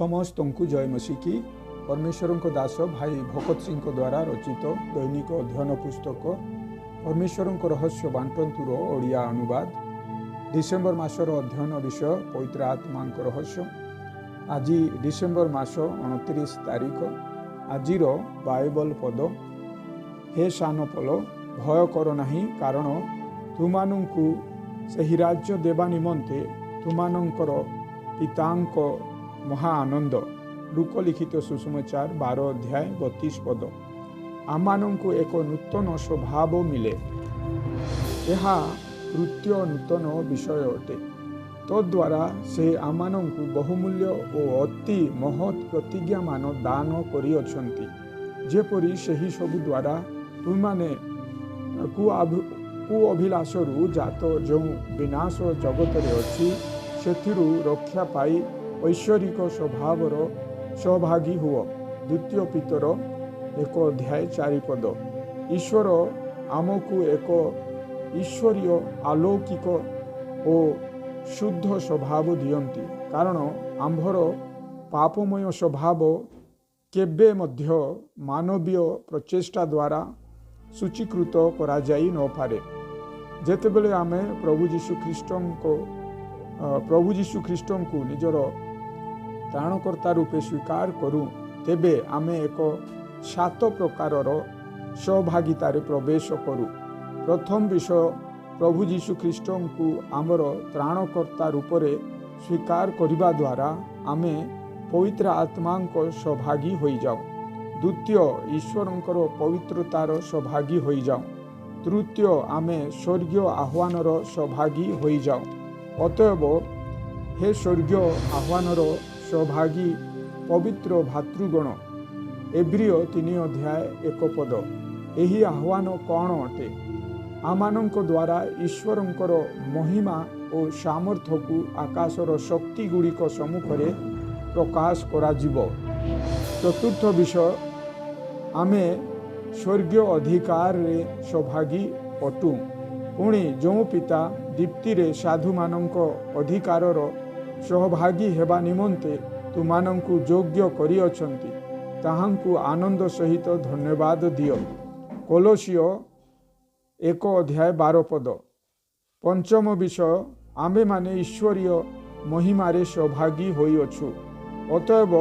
ସମସ୍ତଙ୍କୁ ଜୟ ମସିକି। ପରମେଶ୍ୱରଙ୍କ ଦାସ ଭାଇ ଭଗତ ସିଂଙ୍କ ଦ୍ୱାରା ରଚିତ ଦୈନିକ ଅଧ୍ୟୟନ ପୁସ୍ତକ ପରମେଶ୍ୱରଙ୍କ ରହସ୍ୟ ବାଣ୍ଟନ୍ତୁର ଓଡ଼ିଆ ଅନୁବାଦ, ଡିସେମ୍ବର ମାସର ଅଧ୍ୟୟନ ବିଷୟ ପବିତ୍ର ଆତ୍ମାଙ୍କ ରହସ୍ୟ। ଆଜି ଡିସେମ୍ବର ମାସ 29 ତାରିଖ। ଆଜିର ବାଇବଲ ପଦ: ହେ ସାନ ପଲ, ଭୟ କର ନାହିଁ, କାରଣ ତୁମାନଙ୍କୁ ସେହି ରାଜ୍ୟ ଦେବା ନିମନ୍ତେ ତୁମାନଙ୍କର ପିତାଙ୍କ ମହା ଆନନ୍ଦ। ଲୂକ ଲିଖିତ ସୁସମାଚାର 12 ଅଧ୍ୟାୟ 32 ପଦ। ଆମମାନଙ୍କୁ ଏକ ନୂତନ ସ୍ୱଭାବ ମିଳେ। ଏହା ତୃତୀୟ ନୂତନ ବିଷୟ ଅଟେ। ତଦ୍ୱାରା ସେ ଆମମାନଙ୍କୁ ବହୁମୂଲ୍ୟ ଓ ଅତି ମହତ୍ ପ୍ରତିଜ୍ଞାମାନ ଦାନ କରିଅଛନ୍ତି, ଯେପରି ସେହି ସବୁ ଦ୍ୱାରା ତୁମମାନେ କୁ ଅଭିଳାଷରୁ ଜାତ ଯେଉଁ ବିନାଶ ଜଗତରେ ଅଛି, ସେଥିରୁ ରକ୍ଷା ପାଇ ଐଶ୍ୱରିକ ସ୍ୱଭାବର ସହଭାଗୀ ହୁଅ। ଦ୍ୱିତୀୟ ପିତର 1 ଅଧ୍ୟାୟ 4 ପଦ। ଈଶ୍ୱର ଆମକୁ ଏକ ଈଶ୍ୱରୀୟ, ଆଲୌକିକ ଓ ଶୁଦ୍ଧ ସ୍ୱଭାବ ଦିଅନ୍ତି, କାରଣ ଆମ୍ଭର ପାପମୟ ସ୍ୱଭାବ କେବେ ମଧ୍ୟ ମାନବୀୟ ପ୍ରଚେଷ୍ଟା ଦ୍ୱାରା ସୂଚୀକୃତ କରାଯାଇ ନପାରେ। ଯେତେବେଳେ ଆମେ ପ୍ରଭୁ ଯୀଶୁ ଖ୍ରୀଷ୍ଟଙ୍କୁ ନିଜର ତ୍ରାଣକର୍ତ୍ତା ରୂପେ ସ୍ୱୀକାର କରୁ, ତେବେ ଆମେ ଏକ ସାତ ପ୍ରକାରର ସହଭାଗିତାରେ ପ୍ରବେଶ କରୁ। ପ୍ରଥମ ବିଷୟ, ପ୍ରଭୁ ଯୀଶୁ ଖ୍ରୀଷ୍ଟଙ୍କୁ ଆମର ତ୍ରାଣକର୍ତ୍ତା ରୂପରେ ସ୍ୱୀକାର କରିବା ଦ୍ୱାରା ଆମେ ପବିତ୍ର ଆତ୍ମାଙ୍କ ସହଭାଗୀ ହୋଇଯାଉ। ଦ୍ୱିତୀୟ, ଈଶ୍ୱରଙ୍କର ପବିତ୍ରତାର ସହଭାଗୀ ହୋଇଯାଉ। ତୃତୀୟ, ଆମେ ସ୍ୱର୍ଗୀୟ ଆହ୍ୱାନର ସହଭାଗୀ ହୋଇଯାଉ। ଅତଏବ ହେ ସ୍ୱର୍ଗୀୟ ଆହ୍ୱାନର ସହଭାଗୀ ପବିତ୍ର ଭ୍ରାତୃଗଣ, ଏବ୍ରିୟ 3 ଅଧ୍ୟାୟ 1 ପଦ। ଏହି ଆହ୍ୱାନ କ'ଣ ଅଟେ? ଆମମାନଙ୍କ ଦ୍ୱାରା ଈଶ୍ୱରଙ୍କର ମହିମା ଓ ସାମର୍ଥ୍ୟକୁ ଆକାଶର ଶକ୍ତି ଗୁଡ଼ିକ ସମ୍ମୁଖରେ ପ୍ରକାଶ କରାଯିବ। ଚତୁର୍ଥ ବିଷୟ, ଆମେ ସ୍ୱର୍ଗୀୟ ଅଧିକାରରେ ସହଭାଗୀ ଅଟୁ। ପୁଣି ଯେଉଁ ପିତା ଦୀପ୍ତିରେ ସାଧୁମାନଙ୍କ ଅଧିକାରର ସହଭାଗୀ ହେବା ନିମନ୍ତେ ତୁମାନଙ୍କୁ ଯୋଗ୍ୟ କରିଅଛନ୍ତି, ତାହାଙ୍କୁ ଆନନ୍ଦ ସହିତ ଧନ୍ୟବାଦ ଦିଅ। କଲସୀୟ 1 ଅଧ୍ୟାୟ 12 ପଦ। ପଞ୍ଚମ ବିଷୟ, ଆମ୍ଭେମାନେ ଈଶ୍ୱରୀୟ ମହିମାରେ ସହଭାଗୀ ହୋଇଅଛୁ। ଅତଏବ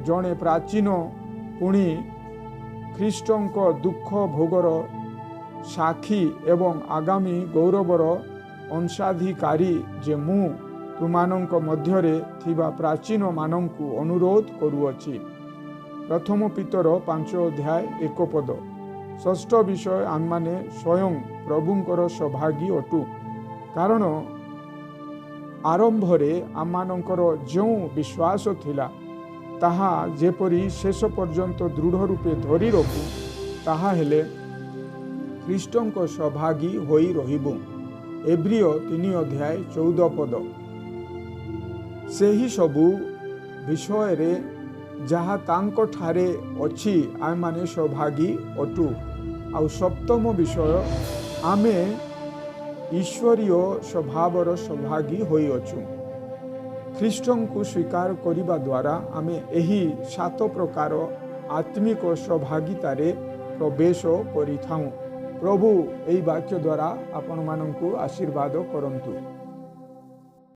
ଜଣେ ପ୍ରାଚୀନ, ପୁଣି ଖ୍ରୀଷ୍ଟଙ୍କ ଦୁଃଖ ଭୋଗର ସାକ୍ଷୀ ଏବଂ ଆଗାମୀ ଗୌରବର ଅଂଶାଧିକାରୀ ଯେ ମୁଁ, ତୁମାନଙ୍କ ମଧ୍ୟରେ ଥିବା ପ୍ରାଚୀନମାନଙ୍କୁ ଅନୁରୋଧ କରୁଅଛି। ପ୍ରଥମ ପିତର 5 ଅଧ୍ୟାୟ 1 ପଦ। ଷଷ୍ଠ ବିଷୟ, ଆମମାନେ ସ୍ୱୟଂ ପ୍ରଭୁଙ୍କର ସହଭାଗୀ ଅଟୁ, କାରଣ ଆରମ୍ଭରେ ଆମମାନଙ୍କର ଯେଉଁ ବିଶ୍ୱାସ ଥିଲା, ତାହା ଯେପରି ଶେଷ ପର୍ଯ୍ୟନ୍ତ ଦୃଢ଼ ରୂପେ ଧରି ରଖୁ, ତାହା ହେଲେ ଖ୍ରୀଷ୍ଟଙ୍କ ସହଭାଗୀ ହୋଇ ରହିବୁ। ଏବ୍ରିୟ 3 ଅଧ୍ୟାୟ 14 ପଦ। ସେହି ସବୁ ବିଷୟରେ ଯାହା ତାଙ୍କଠାରେ ଅଛି, ଆମେମାନେ ସହଭାଗୀ ଅଟୁ। ଆଉ ସପ୍ତମ ବିଷୟ, ଆମେ ଈଶ୍ୱରୀୟ ସ୍ୱଭାବର ସହଭାଗୀ ହୋଇଅଛୁ। ଖ୍ରୀଷ୍ଟଙ୍କୁ ସ୍ୱୀକାର କରିବା ଦ୍ୱାରା ଆମେ ଏହି ସାତ ପ୍ରକାର ଆତ୍ମିକ ସହଭାଗିତାରେ ପ୍ରବେଶ କରିଥାଉଁ। ପ୍ରଭୁ ଏହି ବାକ୍ୟ ଦ୍ୱାରା ଆପଣମାନଙ୍କୁ ଆଶୀର୍ବାଦ କରନ୍ତୁ।